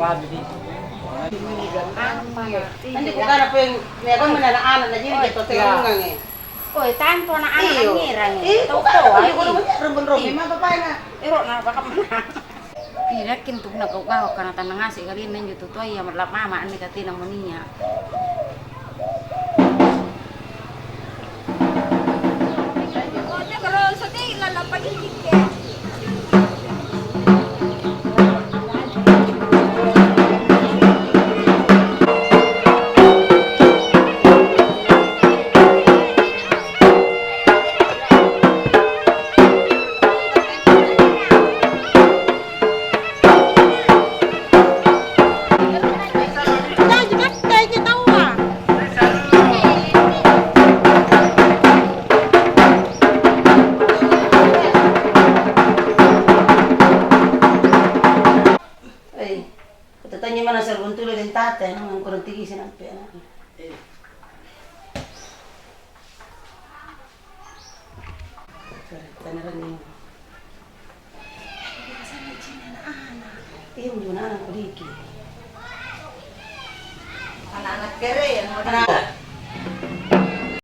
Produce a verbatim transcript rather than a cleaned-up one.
Apa? Nanti kukana peng, nia kamma anak-anak na jini. Oh, iya. Oi, tantu anak-anak. Iyo. Ngerang. Ih, tau kukana toa, peng, iya. Ih. Ero na baka mana? Ih, yakin tu na kau gau karena tanang ngasih kali ini, injo tu toa iya, mama anne katina monia. Hei, kutatanya mana sarbon tule dentata, angkua tigi sinampe anakna. Iya, anak-anak kodiki. Anak-anak kere, anak